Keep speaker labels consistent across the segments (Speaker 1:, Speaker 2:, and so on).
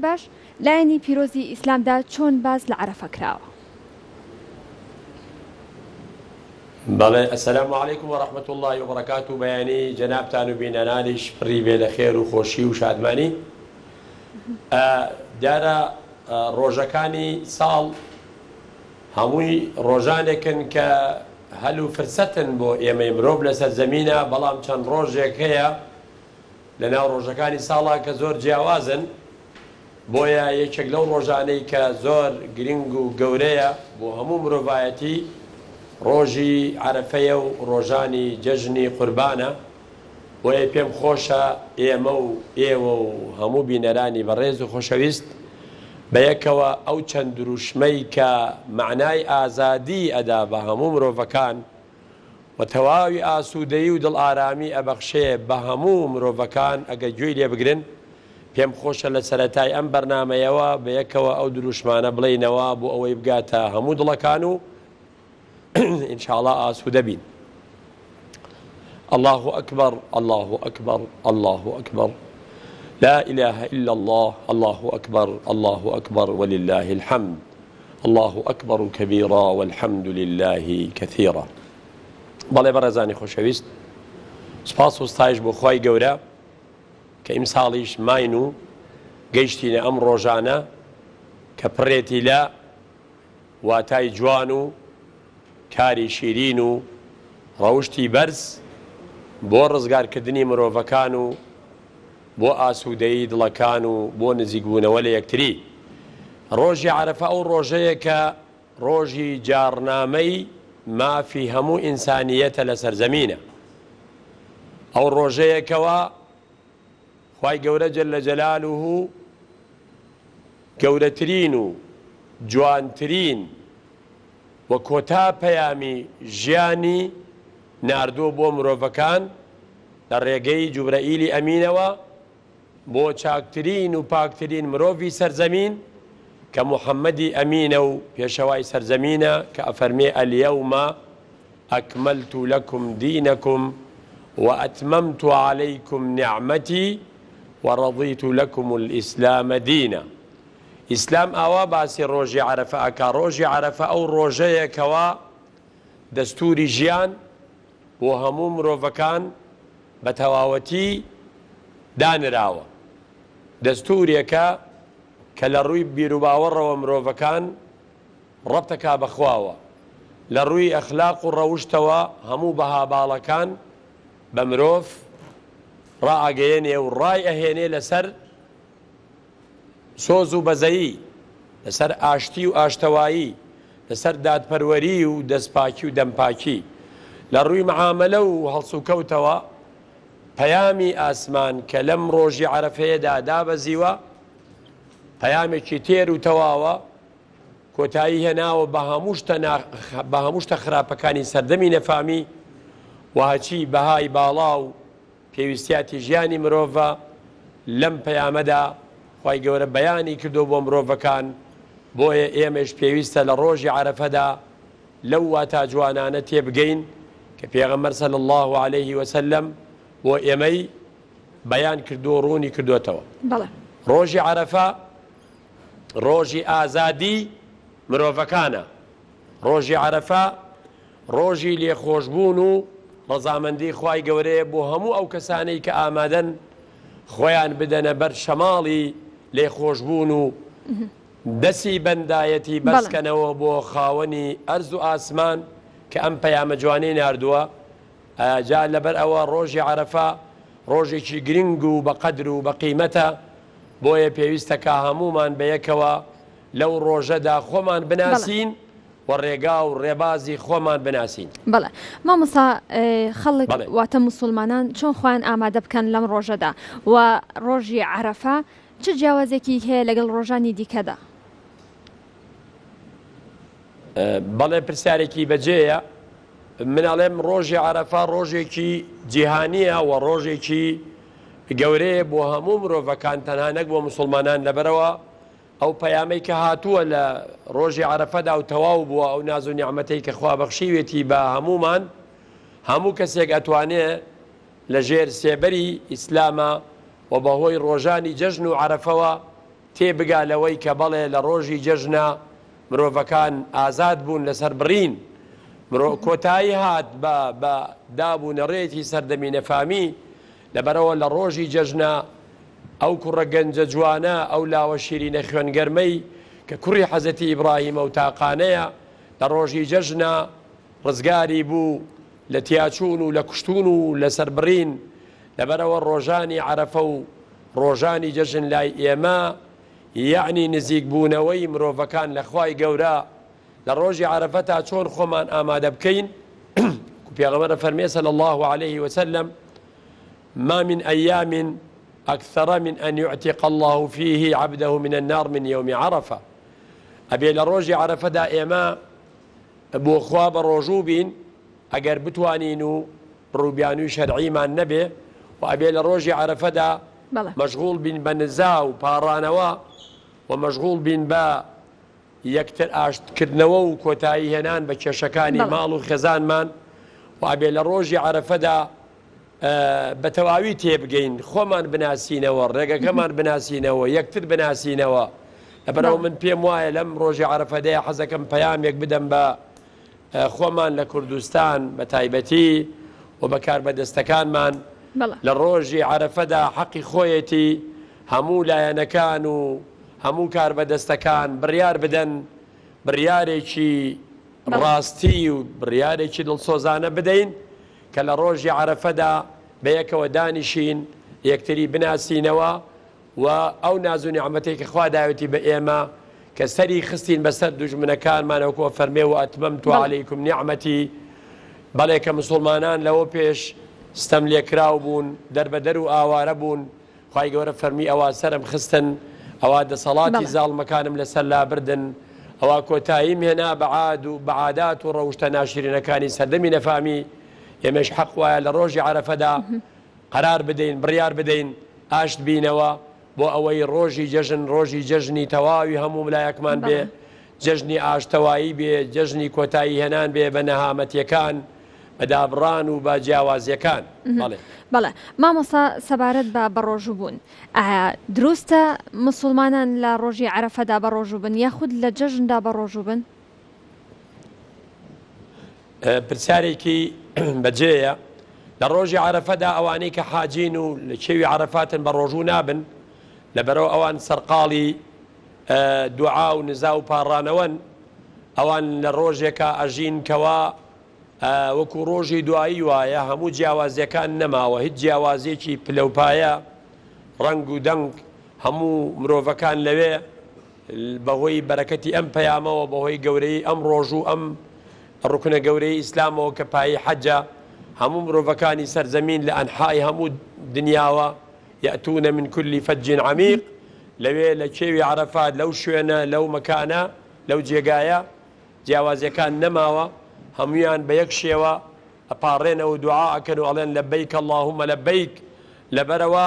Speaker 1: باش لایەنی پیرۆزی ئیسلامدا چۆن باس لە عەرەفە کراوە؟
Speaker 2: بەڵێ السلام علیکم و رحمە اللە و برکاته بەیانی جەنابتان و بینەرانیش پڕی بێ لە خێر و خۆشی و شادمانی دیارە ڕۆژەکانی ساڵ هەمووی ڕۆژانێکن کە هەل و فرسەتن بۆ ئێمەی مرۆڤ لەسەر زەمینە بەڵام چەند ڕۆژێک هەیە لەناو ڕۆژەکانی ساڵا کە زۆر جیاوازن، بۆیە یەکێک لەو ڕۆژانەی کە زۆر گرنگ و گەورەیە بۆ هەموو مرۆڤایەتی ڕۆژی عەرەفەیە و ڕۆژانی جەژنی قوربانە، بۆیە پێم خۆشە ئێمە و ئێوە و هەموو بینەرانی بەڕێز و خۆشەویست بەیەکەوە ئەو چەند دروشمەی کە مەعنای ئازادی ئەدا بە هەموو مرۆڤەکان و تەواوی ئاسوودەیی و دڵئارامی ئەبەخشێ بە هەموو مرۆڤەکان ئەگەر گوێی لێ بگرن، پێم خۆشە لە سەرەتای ئەم بەرنامەیەوە بەیەکەوە ئەو دروشمانە بڵێینەوە بۆ ئەوەی بگاتە هەموو دڵەکان و ان شاء اللە ئاسوودە بین. اللە اکبر اللە اکبر اللە اکبر لا اله الا اللە اللە اکبر اللە اکبر ولله الحمد. اللە اکبر کبیرا والحمد للە کثیرا. بەڵێ بەڕێزانی خۆشەویست سوپاس و ستایش بۆ خوای گەورە کە ئیمساڵیش ماین و گەیشتینە ئەم ڕۆژانە کە پڕێتی لە واتای جوان و کاری شیرین و ڕەوشتی بەرز بۆ ڕزگارکردنی مرۆڤەکان و بۆ ئاسوودەیی دڵەکان و بۆ نزیکبوونەوە لە یەکتری. ڕۆژی عەرەفە ئەو ڕۆژەیە کە ڕۆژی جاڕنامەی مافی هەموو ئینسانییەتە لە سەرزەمینە. ئەو ڕۆژەیە کەوا خوای گەورە جل جلالە گەورەترین و جوانترین و کۆتا پەیامی ژیانی ناردووە بۆ مرۆڤەکان لە ڕێگەی جوبرەئیلی ئەمینەوە بۆ چاکترین و پاکترین مرۆڤی سەرزەمین کە محمدی ئەمینە و پێشەوای سەرزەمینە کە ئەفەرمێ الیوم اکملت لکم دینکم واتممت علیکم نعمتی ورضیت لکم الاسلام دینا. ئیسلام ئاوا باسی ڕۆژی عەرەفە ئەکا، ڕۆژی عەرەفە ئەو ڕۆژەیە کەوا دەستوری ژیان بۆ هەموو مرۆڤەکان بە تەواوەتی دانراوە، دەستورێکە کە لە ڕووی بیروباوەڕەوە مرۆڤەکان ڕەبتەکا بە خواوە، لە ڕووی ئەخلاق و ڕەوشتەوە هەموو بەها باڵەکان بە مرۆڤ ڕائەگەیەنێ و ڕایئەهێنێ لەسەر سۆز و بەزەیی، لەسەر ئاشتی و ئاشتەوایی، لەسەر دادپەروەری و دەستپاکی و دەمپاکی. لە ڕووی مەعامەلە و هەڵسوکەوتەوە، پەیامی ئاسمان کە لەم ڕۆژی عەرەفەیەدا دابەزیوە، پەیامێکی تێر و تەواوە، کۆتایی هێناوە بە هەموو شتە بە هەموو شتە خراپەکانی سەردەمی نەفامی و هەچی بەهای باڵا و پێویستیاتی ژیانی مرۆڤە، لەم پەیامەدا خوای گەورە بەیانی کردووە بۆ مرۆڤەکان، بۆیە ئێمەش پێویستە لە ڕۆژی عەرەفەدا لەو واتا جوانانە تێبگەین کە پێغەمبەر صلی اللە علیه وسلم بۆ ئێمەی بەیان کردووە و ڕوونی کردۆتەوە.
Speaker 1: بەڵێ.
Speaker 2: ڕۆژی عەرەفە ڕۆژی ئازادی مرۆڤەکانە، ڕۆژی عەرەفە ڕۆژی لێخۆشبوون و ڕەزامەندی خوای گەورەیە بۆ هەموو ئەو کەسانەی کە ئامادەن خۆیان بدەنە بەر شەماڵی لێخۆشبوون و دەسی بەندایەتی بەرزکەنەوە بۆ خاوەنی ئەرز و ئاسمان کە ئەم پەیامە جوانەی ناردووە جا لەبەر ئەوە ڕۆژی عەرەفە ڕۆژێکی گرنگ و بەقەدر و بەقیمەتە بۆیە پێویستە کە هەموومان بەیەکەوە لەو ڕۆژەدا خۆمان بناسین و ڕێگا و ڕێبازی خۆمان بناسین.
Speaker 1: بەڵێ مامۆستا خەڵک واتە موسوڵمانان چۆن خۆیان ئامادە بکەن لەم ڕۆژەدا و ڕۆژی عەرەفە چ جیاوازێکی هەیە لەگەڵ ڕۆژانی دیکەدا؟
Speaker 2: بەڵێ پرسیارێکی بەجێیە من ئەڵێم ڕۆژی عەرەفە ڕۆژێکی جیهانیە و ڕۆژێکی گەورەیە بۆ هەموو مرۆڤەکان تەنها نەک بۆ مسلمانان لەبەرەوە ئەو پەیامەی کە هاتووە لە ڕۆژی عەرەفەدا و تەواو بووە ئەو ناز و نیعمەتەی کە خوا بەخشیوێتی بە هەموومان هەموو کەسێک ئەتوانێ لە ژێر سێبەری ئیسلامە و بەهۆی ڕۆژانی جەژن و عەرەفەوە. تێبگا لەوەی کە بەڵێ لە ڕۆژی جەژنا مرۆڤەکان ئازاد بوون لەسەر بڕین مرۆ کۆتایی هات بە بە داب و نەڕێتی سەردەمی نەفامی لەبەرئەوە لە ڕۆژی جەژنا ئەو کوڕە گەنجە جوانە ئەو لاوە شیرینە خوێنگەرمەی کە کوڕی حەزرەتی ئیبڕاهیمە و تاقانەیە لە ڕۆژی جەژنا ڕزگاری بوو لە تیاچوون و لە کوشتوون و لە سەربڕین لەبەرئەوە ڕۆژانی عەرەفە و ڕۆژانی جەژن لای ئێمە یەعنی نزیک بوونەوەی مرۆڤەکان لە خوای گەورە لە ڕۆژی عەرەفەتا چۆن خۆمان ئامادە بکەین وەکو پێغەمبەر ئەفەرمێ صلی اللە علیه وسلم ما من ایام اکثر من ان یعتق اللە فیه عبده من النار من یوم عرفە ئەبێ لە ڕۆژی عەرەفەدا ئێمە بۆ خوا بە ڕۆژوو بین ئەگەر بتوانین و بڕوبیانوی شەرعیمان نەبێ و ئەبێ لە ڕۆژی عەرەفەدا مەشغوڵ بین بە نزا و پاڕانەوە و مەشغوڵ بین بە یەکتر ئاشت کردنەوە و کۆتایی هێنان بە کێشەکانی ماڵ و خێزانمان و ئەبێ لە ڕۆژی عەرەفەدا بە تەواوی تێبگەین خۆمان بناسینەوە ڕێگەکەمان بناسینەوە یەکتر بناسینەوە لەبەرەوە من پێم وایە لەم ڕۆژی عەرەفەدەیە حەزەکەم پەیامێک بدەم بە خۆمان لە کوردستان بە تایبەتی و بە کاربەدەستەکانمان لە ڕۆژی عەرەفەدا حەقی خۆیەتی هەموو لایەنەکان و هەموو کاربەدەستەکان بڕیار بدەن بڕیارێکی ڕاستی و بڕیارێکی دڵسۆزانە بدەین کە لە ڕۆژی عەرەفەدا بەیەکەوە دانیشین یەکتری بناسینەوە و ئەو ناز و نیعمەتەی کە خوا داوێتی بە ئێمە کە سەری خستین بەسەر دوژمنەکانمان وەکو ئەفەرمێ واتممت علیکم نعمتی بەڵێ کە مسوڵمانان لەوە پێش ستەم لێکراو بوون دەربەدەر و ئاوارە بوون خوای گەورە فەرمی ئەوا سەرم خستن ئەوا دەسەڵاتی زاڵمەکانم لەسەر لابردن ئەوا کۆتاییم هێنا بە عاد و بە عادات و ڕەوشتە ناشرینەکانی سەردەمی نەفامی ئێمەش حەق وایە لە ڕۆژی عەرەفەدا قەرار بدەین، بڕیار بدەین ئاشت بینەوە بۆ ئەوەی ڕۆژی جەژن ڕۆژی جەژنی تەواوی هەموو لایەکمان بێ، جەژنی ئاشتەوایی بێ، جەژنی کۆتایی هێنان بێ بە نەهامەتیەکان، بە دابڕان و بە جیاوازیەکان. بەڵێ.
Speaker 1: بەڵێ مامۆستا سەبارەت بە بەڕۆژوو بوون ئایا دروستە موسوڵمانان لە ڕۆژی عەرەفەدا بەڕۆژوو بن یاخود لە جەژندا بەڕۆژوو بن؟
Speaker 2: پرسیارێکی بەجێیە. لە ڕۆژی عەرەفەدا ئەوانەی کە حاجین و لە کێوی عەرەفاتن بە ڕۆژوو نابن، لەبەرئەوە ئەوان سەرقاڵی دوعا و نزا و پاڕانەوەن. ئەوان لە ڕۆژێکا ئەژین کەوا وەکو ڕۆژی دوایی وایە، هەموو جیاوازیەکان نەماوە، هیچ جیاوازیەکی پلەوپایە، ڕەنگ و دەنگ، هەموو مرۆڤەکان لەوێ بەهۆی بەرەکەتی ئەم پەیامەوە، بەهۆی گەورەیی ئەم ڕۆژ و ئەم ڕوکنە گەورەی ئیسلامەوە کە پایەی حەجە، هەموو مرۆڤەکانی سەر زەمین لە ئەنحای هەموو دنیاوە، یەئتون من کل فج عمیق، لەوێ لە کێوی عەرەفات لەو شوێنە، لەو مەکانە، لەو جێگایە، جیاوازیەکان نەماوە، هەموویان بە یەک شێوە ئەپاڕێنەوە و دوعا ئەکەن و ئەڵێن لبیک اللهم لبیک، لەبەرئەوە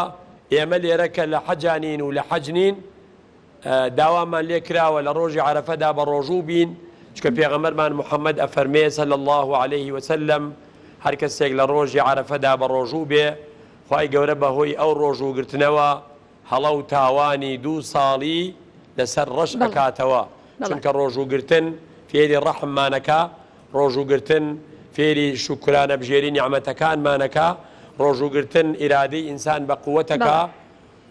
Speaker 2: ئێمە لێرە کە لە حەجا نین و لە حەج نین، داوامان لێ کراوە لە ڕۆژی عەرەفەدا بە ڕۆژوو بین، چونکە پێغەمبەرمان محمد ئەفەرمێ، صلی اللە علیه وسلم، هەر کەسێک لە ڕۆژی عەرەفەدا بە ڕۆژوو بێ، خوای گەورە بە هۆی ئەو ڕۆژوو گرتنەوە هەڵە و تاوانی دوو ساڵی لەسەر ڕەش ئەکاتەوە، چونکە ڕۆژوو گرتن فێری ڕەحممان ئەکا، ڕۆژوو گرتن فێری شوکرانەبژێری نیعمەتەکانمان ئەکا، ڕۆژوو گرتن ئیرادەی ئینسان بە قوەت ئەکا،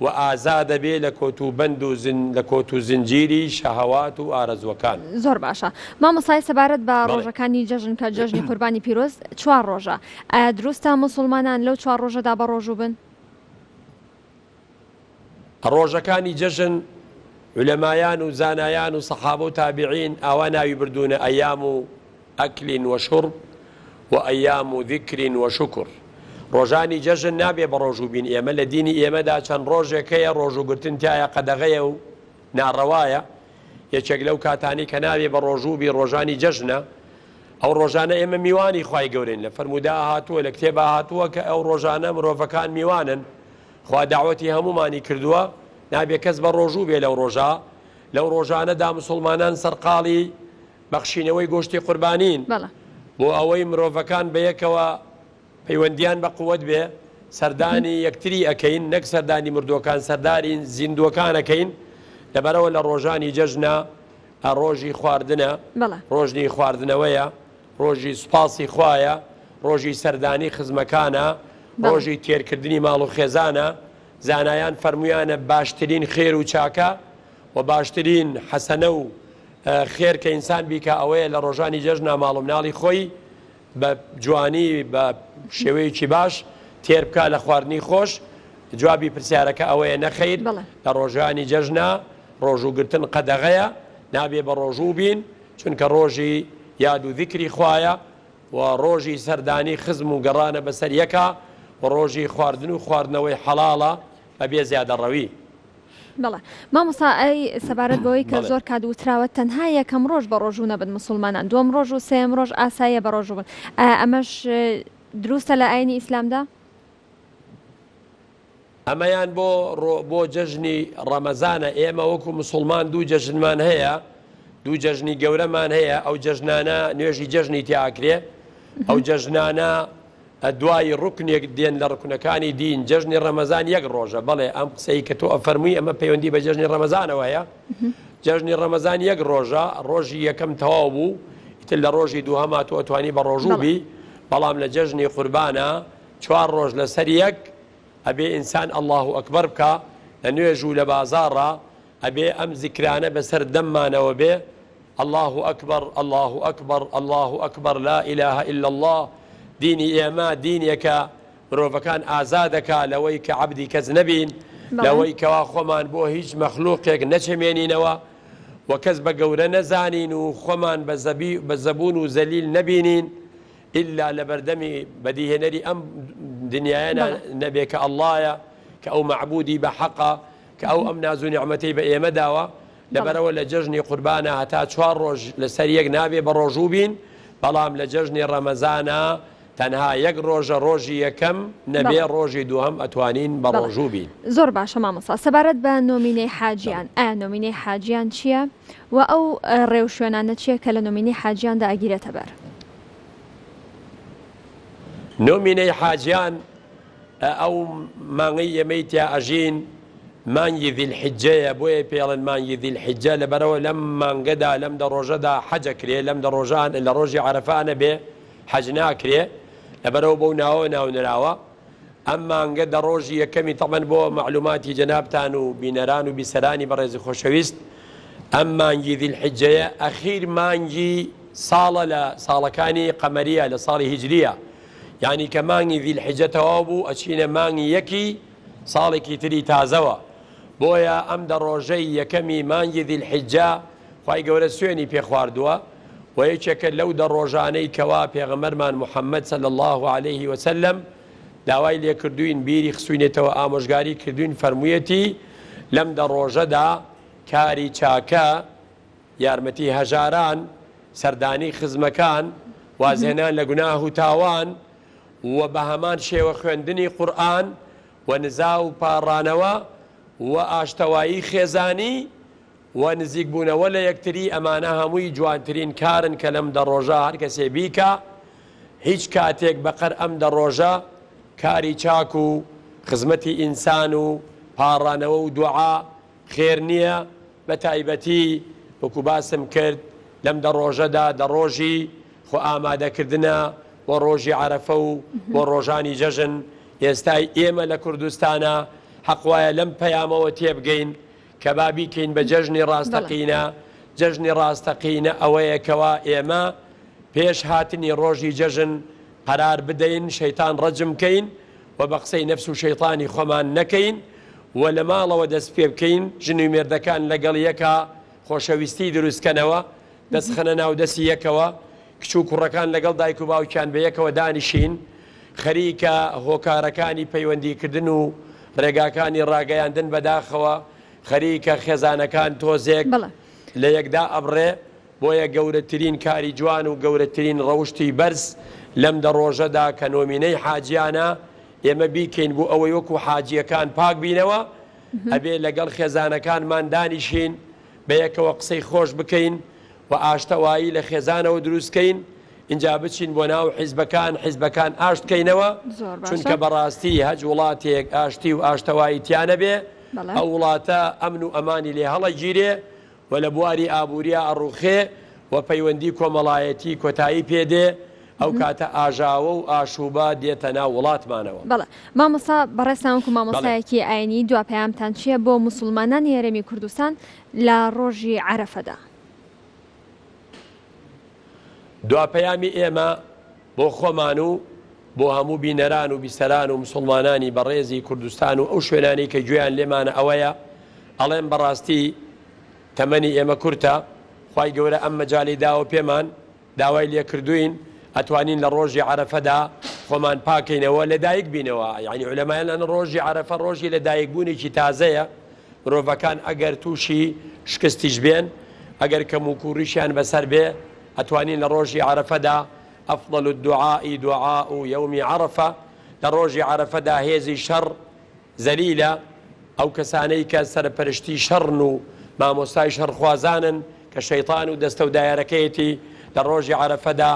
Speaker 2: و ئازادەبێ لە کۆت و بەند و لە کۆت و زنجیری شەهەوات و ئارەزووەکان.
Speaker 1: زۆر باشە مامۆستای سەبارەت بە ڕۆژەکانی جەژن کە جەژنی قوربانی پیرۆز چوار ڕۆژە ئایا دروستە موسوڵمانان لەو چوار ڕۆژەدا بەڕۆژوو بن؟
Speaker 2: ڕۆژەکانی جەژن عولەمایان و زانایان و سەحابە و تابعین ئاوا ناوی بردوونە ئەیام و اکل و شرب و ایام ذکر و شکر ڕۆژانی جەژن نابێ بەڕۆژوو بین ئێمە لە دینی ئێمەدا چەند ڕۆژێک هەیە ڕۆژوو گرتن تیایا قەدەغەیە و ناڕەوایە یەکێک لەو کاتانەی کە نابێ بەڕۆژوو بی ڕۆژانی جەژنە ئەو ڕۆژانە ئێمە میوانی خوای گەورەین لە فەرموودە هاتووە لە کتێبا هاتووە کە ئەو ڕۆژانە مرۆڤەکان میوانن خوا داوەتی هەمومانی کردووە نابێ کەس بە ڕۆژوو بێ لەو ڕۆژە لەو ڕۆژانەدا مسوڵمانان سەرقاڵی بەخشینەوەی گۆشتی قوربانین بۆ ئەوەی مرۆڤەکان بەیەکەوە پەیوەندیان بە قوت بێ، سەردانی یەکتری ئەکەین نەک سەردانی مردووەکان سەرداری زیندووەکان ئەکەین. لەبەرئەوە لە ڕۆژانی جەژنا ڕۆژی خواردنە، ڕۆژنی خواردنەوەیە، ڕۆژی سوپاسی خوایە، ڕۆژی سەردانی خزمەکانە، ڕۆژی تێرکردنی ماڵ و خێزانە، زانایان فەرموویانە باشترین خێر و چاکە و باشترین حەسەنە و خێر کە ئینسان بیکا ئەوەیە لە ڕۆژانی جەژنا ماڵ و مناڵی خۆی بە جوانی بە شێوەیەکی باش تێر بکا لە خواردنی خۆش، جوابی پرسیارەکە ئەوەیە نەخەیر لە ڕۆژانی جەژنا ڕۆژوو گرتن قەدەغەیە نابێ بە ڕۆژوو بین چونکە ڕۆژی یاد و زیکری خوایە و ڕۆژی سەردانی خزم و گەڕانە بەسەر یەکا و ڕۆژی خواردن و خواردنەوەی حەڵاڵە بەبێ زیادەڕەوی.
Speaker 1: بەڵێ مامۆستا ئەی سەبارەت بەوەی کە زۆر کات وتراوە تەنها یەکەم ڕۆژ بە ڕۆژوو نەبن موسڵمانان دووەم ڕۆژ و سێیەم ڕۆژ ئاساییە بە ڕۆژوو بن ئایا ئەمەش دروستە لە ئاینی ئیسلامدا؟
Speaker 2: ئەمەیان بۆ بۆ جەژنی ڕەمەزانە ئێمە وەکو مسوڵمان دوو جەژنمان هەیە دوو جەژنی گەورەمان هەیە ئەو جەژنانە نوێژی جەژنی تیاکرێ ئەو جەژنانە دوای ڕوکنێک دێن لە ڕکنەکانی دین جەژنی ڕەمەزان یەک ڕۆژە بەڵێ ئەم قسەی کە تۆ ئەفەرمووی ئەمە پەیوەندی بە جەژنی ڕەمەزانەوە هەیە جەژنی ڕەمەزان یەک ڕۆژە ڕۆژی یەکەم تەواو بوو ئیتر لە ڕۆژی دووهەما تۆ ئەتوانی بە ڕۆژوو بی بەڵام لە جەژنی قوربانە چوار ڕۆژ لەسەر یەک ئەبێ ئینسان اللە اکبر بکا لە نوێژ و لە بازاڕا ئەبێ ئەم زیکرانە بەسەر دەممانەوە بێ اللە اکبر اللە اکبر اللە اکبر لا الە الا اللە دینی ئێمە دینێکە مرۆڤەکان ئازادەکا لەوەی کە عەبدی کەس نەبین لەوەی کەوا خۆمان بۆ هیچ مەخلوقێک نەچەمێنینەوە و کەس بە گەورە نەزانین و خۆمان بە زەبوون و زەلیل نەبینین ئیلا لەبەردەمی بەدیهێنەری ئەم دنیایە نەبێ کە اللە یە، کە ئەو مەعبودی بە حەقە، کە ئەو ئەم ناز و نیعمەتەی بە ئێمە داوە، لەبەرئەوە لە جەژنی قوربانا هەتا چوار ڕۆژ لەسەر یەک نابێ بەڕۆژوو بین، بەڵام لە جەژنی ڕەمەزانا تەنها یەک ڕۆژە ڕۆژی یەکەم نەبێ ڕۆژی دووهەم ئەتوانین بەڕۆژوو بین.
Speaker 1: زۆر باشە مامۆستا سەبارەت بە نۆمینەی حاجیان ئایا نۆمینەی حاجیان چیە؟ وە ئەو ڕێوشوێنانە چیە کە لە نۆمینەی حاجیاندا ئەگیرێتە بەر؟
Speaker 2: نۆمینەی حاجیان ئەو مانگەی ئێمەی تیا ئەژین مانگی ذی الحجەیە بۆیە پێڵن مانگی ذی الحجە لەبەرەوە لەم مانگەدا لەم دە ڕۆژەدا حەج ئەکرێ لەم دە ڕۆژان لە ڕۆژی عەرەفە نەبێ حەج ناکرێ لەبەرەوە بەو ناوە ناونراوە ئەم مانگە دە ڕۆژی یەکەمی تەبەن بۆ مەعلوماتی جەنابتان و بینەران و بیسەرانی بەڕێزی خۆشەویست ئەم مانگی ذی الحجەیە ئەخیر مانگی ساڵە لە ساڵەکانی قەمەریە لە ساڵی هیجریە یانی کە مانگی ذی الحجە تەواو بوو ئەچینە مانگی یەکی ساڵێکی تری تازەوە بۆیە ئەم دە ڕۆژەی یەکەمی مانگی ذی الحجە خوای گەورە سوێنی پێ خواردووە و یەکێکە لەو دە ڕۆژانەی کەوا پێغەمبەرمان محمد صلی اللە علیه وسلم داوای لێکردووین بیری خسوینێتەوە ئامۆژگاری کردووین فەرموویەتی لەم دە ڕۆژەدا کاری چاکە یارمەتی هەژاران سەردانی خزمەکان وازهێنان لە گوناه و تاوان و بە هەمان شێوە خوێندنی قورئان و نزا و پاڕانەوە و ئاشتەوایی خێزانی و نزیک بوونەوە لە یەکتری ئەمانە هەمووی جوانترین کارن کە لەم دە ڕۆژە هەر کەسێ بیکا هیچ کاتێک بەقەر ئەم دە ڕۆژە کاری چاک و خزمەتی ئینسان و پاڕانەوە و دوعا خێر نییە بە تایبەتی وەکو باسم کرد لەم دە ڕۆژەدا دە ڕۆژی خۆ ئامادەکردنە بۆ ڕۆژی عەرەفە و بۆ ڕۆژانی جەژن ئێستای ئێمە لە کوردستانا حەق وایە لەم پەیامەوە تێبگەین کە با بیکەین بە جەژنی ڕاستەقینە، جەژنی ڕاستەقینە ئەوەیە کەوا ئێمە پێش هاتنی ڕۆژی جەژن قەرار بدەین شەیتان ڕەجم کەین و بە قسەی نەفس و شەیتانی خۆمان نەکەین و لە ماڵەوە دەست پێ بکەین ژن و مێردەکان لەگەڵ یەکا خۆشەویستی دروست کەنەوە دەست خەنە ناو دەستی یەکەوە کچ و کوڕەکان لەگەڵ دایک و باوکیان بە یەکەوە دانیشین خەریکە هۆکارەکانی پەیوەندیکردن و ڕێگاکانی ڕاگەیاندن بەداخەوە خەریکە خێزانەکان تۆزێک لە یەکدا ئەبڕێ، بۆیە گەورەترین کاری جوان و گەورەترین ڕەوشتی بەرز لەم دە ڕۆژەدا کە نۆمینەی حاجیانە ئێمە بیکەین بۆ ئەوەی وەکو حاجیەکان پاک بینەوە ئەبێ لەگەڵ خێزانەکانمان دانیشین بەیەکەوە قسەی خۆش بکەین و ئاشتەوایی لە خێزانەوە دروست کەین ئینجا بچین بۆ ناو حیزبەکان حیزبەکان ئاشت کەینەوە چونکە بەڕاستی هەج وڵاتێک ئاشتی و ئاشتەوایی تیا نەبێ. ئەو وڵاتە ئەمن و ئەمانی لێ هەڵەگیرێ و لە بواری ئابووریا ئەڕووخێ و پەیوەندی کۆمەڵایەتی کۆتایی پێ دێ، ئەو کاتە ئاژاوە و ئاشووبە دێتە ناو وڵاتمانەوە.
Speaker 1: بەڵێ مامۆستا بەڕێزتان وەکو مامۆستایەکی ئاینی دوا پەیامتان چیە بۆ موسوڵمانانی هەرێمی کوردستان لە ڕۆژی عەرەفەدا؟
Speaker 2: دوا پەیامی ئێمە بۆ خۆمان و بۆ هەموو بینەران و بیسەران و موسوڵمانانی بەڕێزی کوردستان و ئەو شوێنانەی کە گوێیان لێمانە ئەوەیە ئەڵێم بەڕاستی تەمەنی ئێمە کورتە خوای گەورە ئەم مەجالی داوە پێمان داوای لێکردوین ئەتوانین لە ڕۆژی عەرەفەدا خۆمان پاکەینەوە لەدایک بینەوە یعنی عولەمایان ئەن ڕۆژی عەرەفە ڕۆژی لەدایکبوونێکی تازەیە مرۆڤەکان ئەگەر تووشی شکستیش بێن ئەگەر کەموکوڕیشیان بەسەر بێ ئەتوانین لە ڕۆژی عەرەفەدا افضل الدعاء دعاء یوم عرفە لە ڕۆژی عەرەفەدا هێزی شەڕ زەلیلە، ئەو کەسانەی کە سەرپەرشتی شەڕن و مامۆستای شەڕخوازانن کە شەیتان و دەستەو دایەرەکەیەتی لە ڕۆژی عەرەفەدا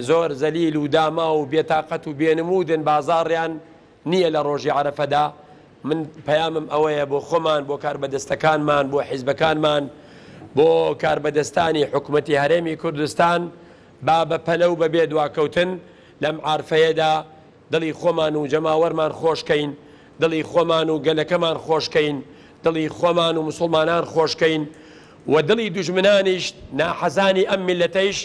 Speaker 2: زۆر زەلیل و داماو و بێتاقەت و بێنموودن بازاڕیان نییە لە ڕۆژی عەرەفەدا من پەیامم ئەوەیە بۆ خۆمان بۆ کاربەدەستەکانمان بۆ حیزبەکانمان بۆ کاربەدەستانی حکومەتی هەرێمی کوردستان با بە پەلە و بەبێ دواکەوتن لەم عارفەیەدا دڵی خۆمان و جەماوەرمان خۆش کەین، دڵی خۆمان و گەلەکەمان خۆش کەین، دڵی خۆمان و موسڵمانان خۆش کەین و دڵی دوژمنانیش ناحەزانی ئەم میللەتەیش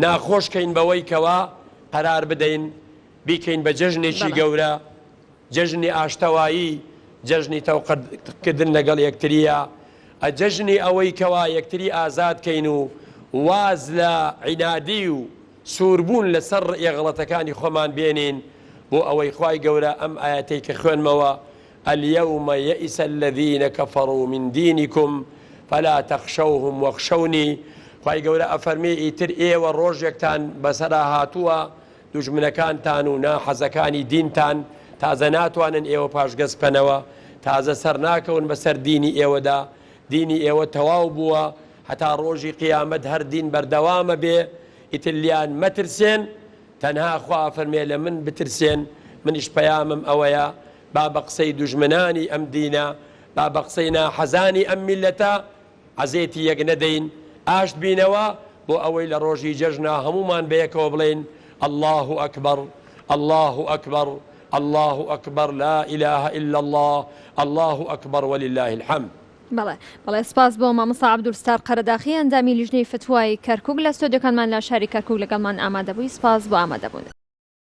Speaker 2: ناخۆش کەین بەوەی کەوا قەرار بدەین بیکەین بە جەژنێکی گەورە. جەژنی ئاشتەوایی، جەژنی تەوقەکردن لەگەڵ یەکترییە، جەژنی ئەوەی کەوا یەکتری ئازاد کەین و واز لە عینادی و سووربوون لەسەر ڕئیە غەڵەتەکانی خۆمان بێنین بۆ ئەوەی خوای گەورە ئەم ئایەتەی کە خوێنمەوە الیوم یئس الذین کفروا من دینکم فلا تخشوهم واخشونی خوای گەورە ئەفەرمێ ئیتر ئێوە ڕۆژێکتان بەسەرا هاتووە دوژمنەکانتان و ناحەزەکانی دینتان تازە ناتوانن ئێوە پاشگەز بکەنەوە، تازە سەرناکەون بەسەر دینی ئێوەدا، دینی ئێوە تەواو بووە، هەتا ڕۆژی قیامەت هەر دین بەردەوامە بێ، ئیتر لیان مەترسێن، تەنها خوا ئەفەرمێ لە من بترسێن، منیش پەیامم ئەوەیە با بە قسەی دوژمنانی ئەم دینە، با بە قسەی ناحەزانی ئەم میللەتە، عەزێتی یەک نەدەین، ئاشت بینەوە، بۆ ئەوەی لە ڕۆژی جەژنا هەموومان بەیەکەوە بڵێین، اللە اکبر، اللە اکبر، اللە اکبر لا الە الا اللە، اللە اکبر وللە الحمد.
Speaker 1: بەڵێ بەڵێ سپاس بۆ مامۆستا عەبدولستار قەرەداخی ئەندامی لیژنەی فتوای کەرکوک لە ستۆدیۆکانمان لە شاری کەرکوک لەگەڵمان ئامادەبووی سپاس بۆ ئامادەبوونت.